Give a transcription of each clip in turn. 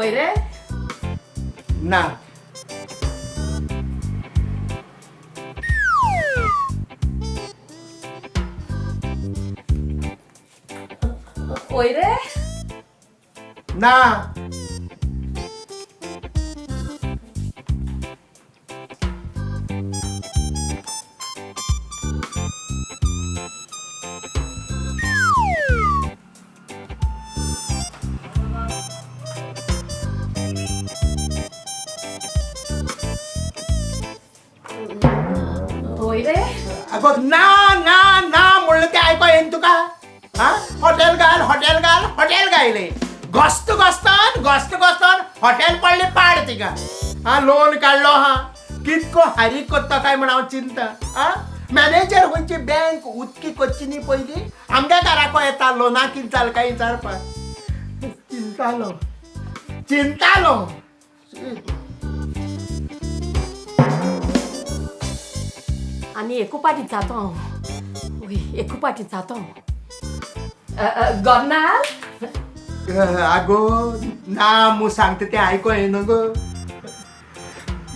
वय रे? ना. वय रे? ना. वय रे? अगो ना ना ना म्हणलं ते आयको येन तुका. हा, हॉटेल घाल, हॉटेल घाल, हॉटेल घायले. घोस्त घोस्तान घोस्त घोस्तान हॉटेल पडले पाड तिका. हा, लोन काडलो. हा, कितको हारीक कोत्ता काय म्हण हांव चिंता. हा, मॅनेजर खंयची बँक उदकी कोच्ची न्ही पयली आमच्या घराको येता लोना कितें जालें काय विचारपाक. चिंतालो चिंतालो. आनी एकू पाटी जातो हांव. वय, एकू पाटी जातो हांव. गोरनाल. आगो ना मू सांगता तें आयको येना गो.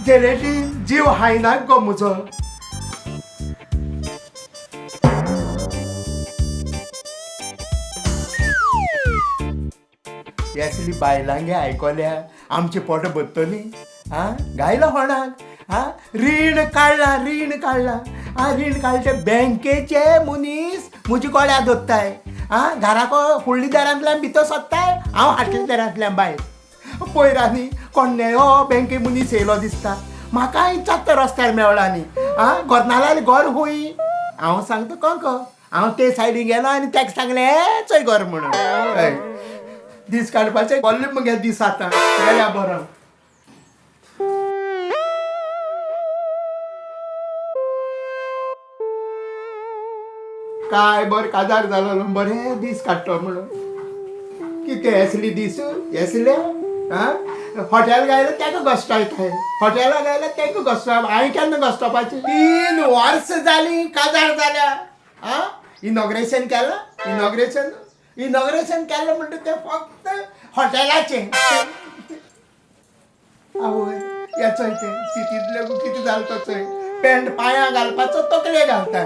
जेलेटीन जीव हायना गो म्हजो. ही असली बायलांगे आयकोल्या आमची पोट भरतली. आं, घायलो होणाक. आं, रीण काडला, रीण काडला. आं, रीण काडले बँकेचे मनीस म्हजी गळ्या दोत्ताय. आं, घराको फुडल्या दारांतल्यान भितर सोदताय, हांव हाटल्या दारांतल्यान भायर. पयर आनी कोण्णेयो बँके मनीस येयलो दिसता. म्हाका इचात्ता रस्त्यार मेवला न्ही. आं, गोरनालाले घर खूंय? हांव सांगता कोंको. हांव ते सायडीन गेलो आनी ताका सांगलें चोय घर म्हणून. हय, दीस काडपाचे बोल्ले मगे दीस आतां गेल्या बरो. काय बर काजार जालो, बरें दीस काडटलो म्हणून. कितें एसली दीस एसले. आं, हॉटेल गायलें ताका घश्टायताय, हॉटेला गायलें ताका घश्टा. हांवें केन्ना घश्टोवपाचें? 3 वर्सां जालीं काजार जाल्या. आं, इनॉग्रेशन केलां, इनॉग्रेशन इनॉग्रेशन केलें म्हणटा तें फक्त हॉटेलाचें. आवय, हें चोय तें सिटींतलें कितें जालें तो चोय. पॅन्ट पांयां घालपाचो तकले घालता.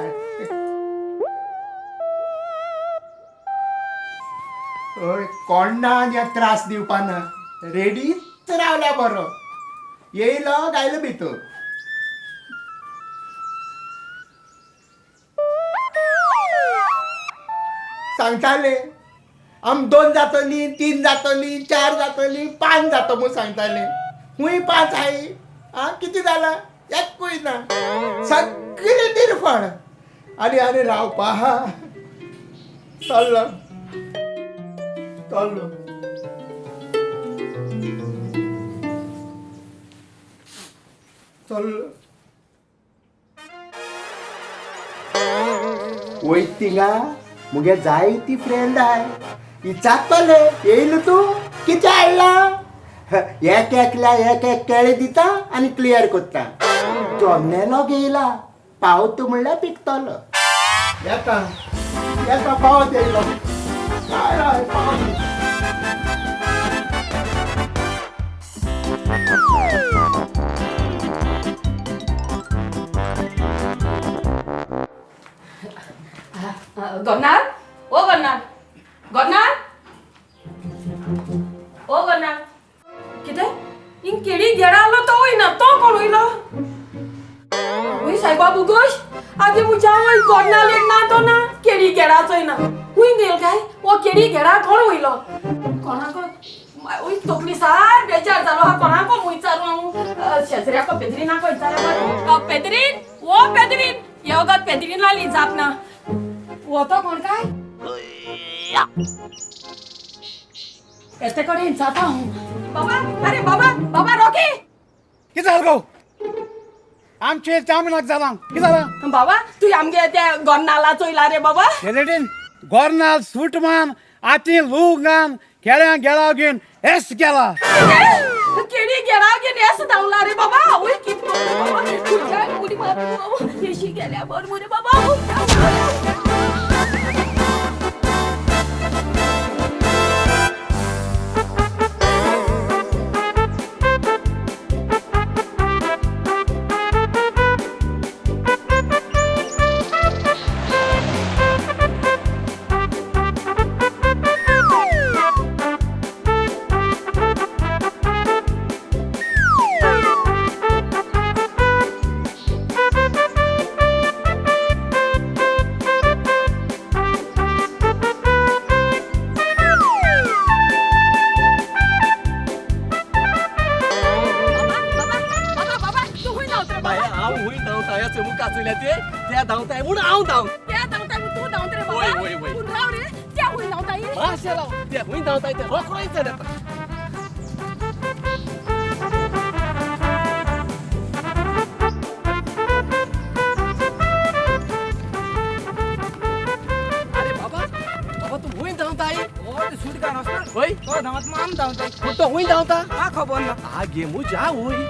हय, कोण ना आनी त्रास दिवपा ना. रेडीच रावल्या बरो. येयलो गायलो भितर. सांगताले आम 2 जातली, 3 जातली, 4 जातली, 5 जातो म्हूण सांगताले. खूंय 5 I? आं, कितें जालां? एकूय ना, सगळें निर्फळ. आनी आनी रावपा आहा. चल्लो चल्लो. चल्लो. वयत थिंगा मुगे जायती फ्रेंड I. इचात्तले येयलो तूं कितें हाडलां? एक एकल्या एक एक केळें दिता आनी क्लियर कोत्ता. जॉन्नेलो घेयला पावत म्हणल्यार पिकतलो. येता येता पावत येयलो. हय हय पावत. गोरनाल, ओ गोरनाल, गोरनाल, ओ गोरनाल. कितें हिंग केळी घेडा आलो तो वयना, तो कोण वयलो? वय सायबा बुगोश, आगे म्हज्या वय गोरनाल एक ना तो ना केळी घेडाचोय ना. खूंय गेल काय हो केळी घेडा? कोण वयलो? कोणाक वय तकली सार बेजार जालो हा. कोणाको विचारू हांव? शेजऱ्याको पेद्रिनाको विचारल्या. पेद्रीन, ओ पेद्रीन, हे वगत पेद्रीन आली जाप ना. हो तो कोण काय? येते कडेन जाता हांव. बाबा, अरे बाबा, बाबा रॉकी. कितें जालें गो? आमचे जामिनाक जालां कितें जालां? बाबा, तूं आमगे त्या गोरनाला चोयला रे बाबा? शेलेटीन गोरनाल सूट मान आती लूगान केळ्यां गेळाव घेवन एस गेला. केळी गेळाव घेवन एस धांवला रे बाबा. आवय कितें बाबा, तुज्या उडी मार बाबा, येशी गेल्या बर मुरे बाबा. धांवत रे बाय बाबा. हांव हुंय धांवता ह्या मुखार चोयल्या ते ते धांवताय म्हूण हांव धांव. त्या धांवताय म्हूण तूं धांवत रे बाबा. वय, वय, वय. पूण राव रे, त्या हुंय धांवताय. मातशें राव, ते हुंय धांवताय ते रोकडो येता येता. अरे बाबा, बाबा तूं हुंय धांवताय? सुटकार आसता. वय. तो धांवत मग आम धांवताय. पूण तो हुंय धांवता? का खबर ना. आगे मुजा हुंय.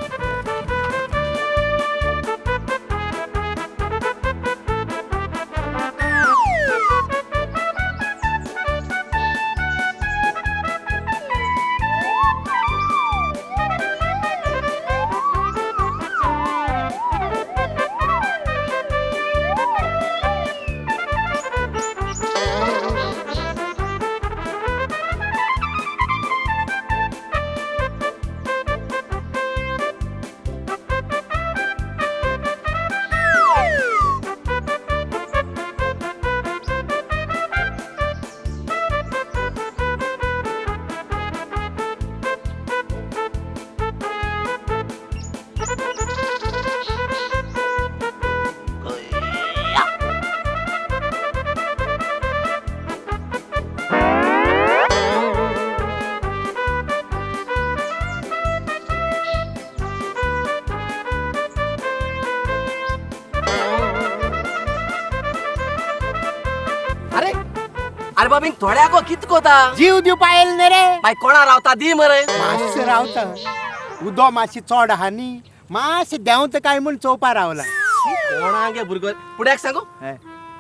अरे अरे बाबा, हिंग थोड्या गो कित कोता? जीव दिवपा येयल न्ही रे. बाय कोणा रावता दी मरे. मातशें रावता, उदो मातशें चड आहा न्ही, मातशें देंवता काय म्हूण चोवपा रावला. कोणा गे भुरगो पुड्याक सांगू,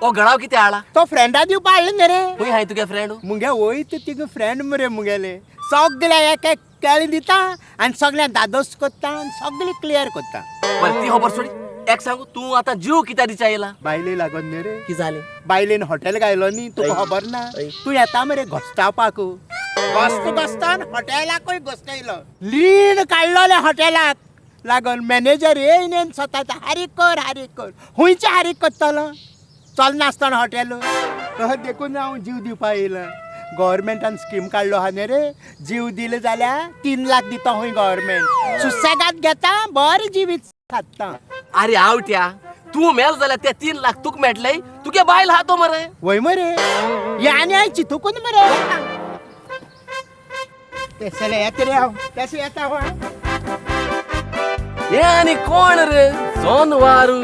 ओ गळाव कितें हाडला? तो फ्रेंडा दिवपा हाडले न्ही रे. खंय हाय तुगे फ्रेंड? मुगे वयता तिगे फ्रेंड मरे मुगेले, सगळे एक एक केळी दिता आनी सगळ्यांक दादोस करता आनी सगळें क्लियर करता. बरें ती खबर सोडी, एक सांगू, तूं आतां जीव कित्याक दिच्या येयला? बायले लागून न्ही रे. कितें जालें? बायलेन हॉटेल घायलो न्ही, तुका खबर ना? तूं येता मरे घोस्तावपाक. घोस्त घोस्तान हॉटेलाकूय घोस्तायलो, लीण काडलोलें हॉटेलाक लागून. मॅनेजर येयन येयन स्वता हारीक कर हारीक कर. खुंयचें हारीक करतलो, चलनासतना हॉटेल. तशें देखून हांव जीव दिवपा येयलां. गव्हर्मेंटान स्कीम काडलो आहा न्ही रे, जीव दिले जाल्यार 3 लाख दिता खंय गव्हर्मेंट. सुसेगाद घेता, बरें जिवीत खाता. अरे आवट्या, तूं मेल जाल्यार ते 3 लाख तुका मेळटले, तुगे बायल आहा तो मरे. वय मरे, हे आनी हांवें चिंतूकूच मरे. तेसले येता रे हांव, तेसे येता हांव. हे आनी कोण रे जनवारू?